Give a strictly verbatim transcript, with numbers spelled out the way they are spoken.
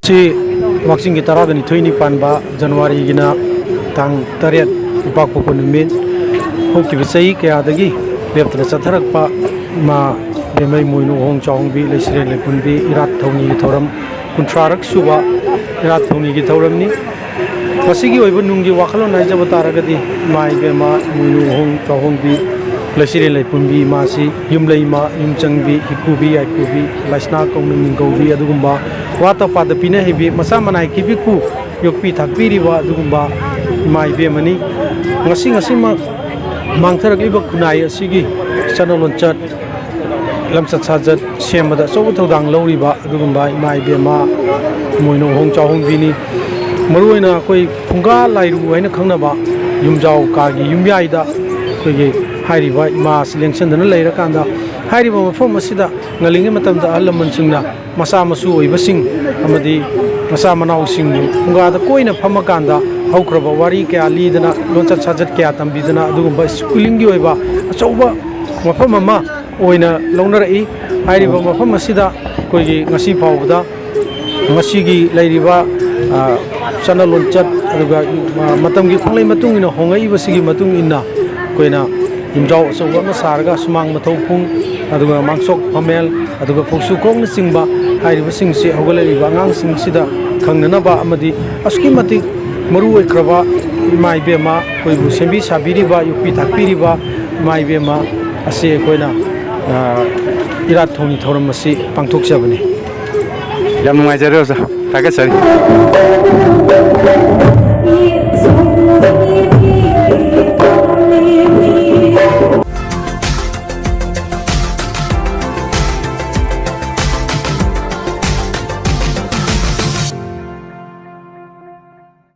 ꯁꯤ ꯋꯥꯛꯆꯤꯡꯒꯤ ꯇꯔꯥꯒ ꯅꯤꯊꯣꯏꯅꯤ ꯄꯥꯟꯕ ꯖꯅꯋꯥꯔꯤꯒꯤꯅ ꯇꯥꯡ ꯇꯔꯦꯠ, ꯏꯄꯥꯛꯄꯣꯛꯄ ꯅꯨꯃꯤꯠ꯫ ꯍꯧꯈꯤꯕ ꯆꯍꯤ ꯀꯌꯥꯗꯒꯤ ꯂꯦꯞꯇꯅ ꯆꯠꯊꯔꯛꯄ ꯏꯃꯥ ꯏꯕꯦꯝꯃ ꯏꯃꯣꯏꯅꯨ ꯑꯍꯣꯡ ꯆꯥꯎꯍꯣꯡꯕꯤ ꯂꯩꯁꯤꯔꯦꯟ ꯂꯩꯄꯨꯟꯕꯤ ꯏꯔꯥꯠ ꯊꯧꯅꯤꯒꯤ ꯊꯧꯔꯝ, ꯀꯨꯟꯊ꯭ꯔꯥꯔꯛ ꯁꯨꯕ ꯏꯔꯥꯠ ꯊꯧꯅꯤꯒꯤ ꯊꯧꯔꯝꯅꯤ꯫ ꯃꯁꯤꯒꯤ ꯑꯣꯏꯕ ꯅꯨꯡꯒꯤ ꯋꯥꯈꯜꯂꯣꯟ ꯍꯥꯏꯖꯕ ꯇꯥꯔꯒꯗꯤ, ꯏꯃꯥ ꯏꯕꯦꯝꯃ ꯏꯃꯣꯏꯅꯨ ꯑꯍꯣꯡ ꯆꯥꯎꯍꯣꯡꯕꯤ ꯂꯩꯁꯤꯔꯦꯟ ꯂꯩꯄꯨꯟꯕꯤ ꯏꯃꯥꯁꯤ ꯌꯨꯝꯂꯩꯃ, ꯌꯨꯝꯆꯪꯕꯤ, ꯍꯤꯛꯄꯨꯕꯤ, ꯌꯥꯏꯐꯨꯕꯤ, ꯂꯥꯏꯁꯅꯥ ꯀꯧꯅ ꯃꯤꯡꯒꯧꯕꯤ, ꯑꯗꯨꯒꯨꯝꯕ ꯋꯥꯠꯇ ꯄꯥꯗ ꯄꯤꯅ ꯍꯩꯕꯤ, ꯃꯆꯥ ꯃꯅꯥꯏ ꯀꯤꯕꯤꯛꯄꯨ ꯌꯣꯛꯄꯤ ꯊꯥꯛꯄꯤꯔꯤꯕ ꯑꯗꯨꯒꯨꯝꯕ ꯏꯃꯥ ꯏꯕꯦꯝꯃꯅꯤ꯫ ꯉꯁꯤ ꯉꯁꯤꯃꯛ ꯃꯥꯡꯊꯔꯛꯂꯤꯕ ꯈꯨꯟꯅꯥꯏ ꯑꯁꯤꯒꯤ ꯆꯠꯅ ꯂꯣꯟꯆꯠ, ꯂꯝꯆꯠ ꯁꯥꯖꯠ ꯁꯦꯝꯕꯗ ꯑꯆꯧꯕ ꯊꯧꯗꯥꯡ ꯂꯧꯔꯤꯕ ꯑꯗꯨꯒꯨꯝꯕ ꯏꯃꯥ ꯏꯕꯦꯝꯃ ꯏꯃꯣꯏꯅꯨ ꯑꯍꯣꯡ ꯆꯥꯎꯍꯣꯡꯕꯤꯅꯤ꯫ ꯃꯔꯨꯑꯣꯏꯅ ꯑꯩꯈꯣꯏ ꯐꯨꯡꯒꯥ ꯂꯥꯏꯔꯨ ꯍꯥꯏꯅ ꯈꯪꯅꯕ ꯌꯨꯝꯖꯥꯎ ꯀꯥꯒꯤ ꯌꯨꯝꯌꯥꯏꯗ ꯑꯩꯈꯣꯏꯒꯤ ꯍꯥꯏꯔꯤꯕ ꯏꯃꯥ ꯑꯁꯤ ꯂꯦꯡꯁꯟꯗꯨꯅ ꯂꯩꯔꯀꯥꯟꯗ, ꯍꯥꯏꯔꯤꯕ ꯃꯐꯝ ꯑꯁꯤꯗ ꯉꯜꯂꯤꯉꯩ ꯃꯇꯝꯗ ꯑꯍꯜ ꯂꯃꯟꯁꯤꯡꯅ ꯃꯆꯥ ꯃꯁꯨ ꯑꯣꯏꯕꯁꯤꯡ ꯑꯃꯗꯤ ꯃꯆꯥ ꯃꯅꯥꯎꯁꯤꯡꯕꯨ ꯐꯨꯡꯒꯥꯗ ꯀꯣꯏꯅ ꯐꯝꯃꯀꯥꯟꯗ ꯍꯧꯈ꯭ꯔꯕ ꯋꯥꯔꯤ ꯀꯌꯥ ꯂꯤꯗꯅ, ꯂꯣꯟꯆꯠ ꯁꯥꯖꯠ ꯀꯌꯥ ꯇꯝꯕꯤꯗꯅ, ꯑꯗꯨꯒꯨꯝꯕ ꯁ꯭ꯀꯨꯂꯤꯡꯒꯤ ꯑꯣꯏꯕ ꯑꯆꯧꯕ ꯃꯐꯝ ꯑꯃ ꯑꯣꯏꯅ ꯂꯧꯅꯔꯛꯏ꯫ ꯍꯥꯏꯔꯤꯕ ꯃꯐꯝ ꯑꯁꯤꯗ ꯑꯩꯈꯣꯏꯒꯤ ꯉꯁꯤ ꯐꯥꯎꯕꯗ ꯉꯁꯤꯒꯤ ꯂꯩꯔꯤꯕ, ꯑ, ꯆꯠꯅ ꯂꯣꯟꯆꯠ, ꯑꯗꯨꯒ, ꯑ, ꯃꯇꯝꯒꯤ ꯈꯣꯡꯂꯩ ꯃꯇꯨꯡ ꯏꯟꯅ ꯍꯣꯡꯉꯛꯏꯕꯁꯤꯒꯤ ꯃꯇꯨꯡ ꯏꯟꯅ ꯑꯩꯈꯣꯏꯅ ꯌꯨꯝꯖꯥꯎ ꯑꯆꯧꯕ ꯑꯃ ꯁꯥꯔꯒ ꯁꯨꯃꯥꯡ ꯃꯊꯧ ꯄꯨꯡ, ꯑꯗꯨꯒ ꯃꯥꯡꯁꯣꯛ ꯐꯝꯃꯦꯜ, ꯑꯗꯨꯒ ꯐꯧꯁꯨ ꯈꯣꯡꯅꯆꯤꯡꯕ ꯍꯥꯏꯔꯤꯕꯁꯤꯡꯁꯤ ꯍꯧꯒꯠꯂꯛꯂꯤꯕ ꯑꯉꯥꯡꯁꯤꯡꯁꯤꯗ ꯈꯪꯅꯅꯕ ꯑꯃꯗꯤ ꯑꯁꯨꯛꯀꯤ ꯃꯇꯤꯛ ꯃꯔꯨ ꯑꯣꯏꯈ꯭ꯔꯕ ꯏꯃꯥ ꯏꯕꯦꯝꯃ ꯑꯩꯈꯣꯏꯕꯨ ꯁꯦꯝꯕꯤ ꯁꯥꯕꯤꯔꯤꯕ, ꯌꯣꯛꯄꯤ ꯊꯥꯛꯄꯤꯔꯤꯕ ꯏꯃꯥ ꯏꯕꯦꯝꯃ ꯑꯁꯤ ꯑꯩꯈꯣꯏꯅ, ꯑ, ꯏꯔꯥꯠ ꯊꯧꯅꯤ ꯊꯧꯔꯝ ꯑꯁꯤ ꯄꯥꯡꯊꯣꯛꯆꯕꯅꯤ꯫ ꯌꯥꯝ ꯅꯨꯡꯉꯥꯏꯖꯔꯦ ꯑꯣꯖꯥ, ꯊꯥꯒꯠꯆꯔꯤ꯫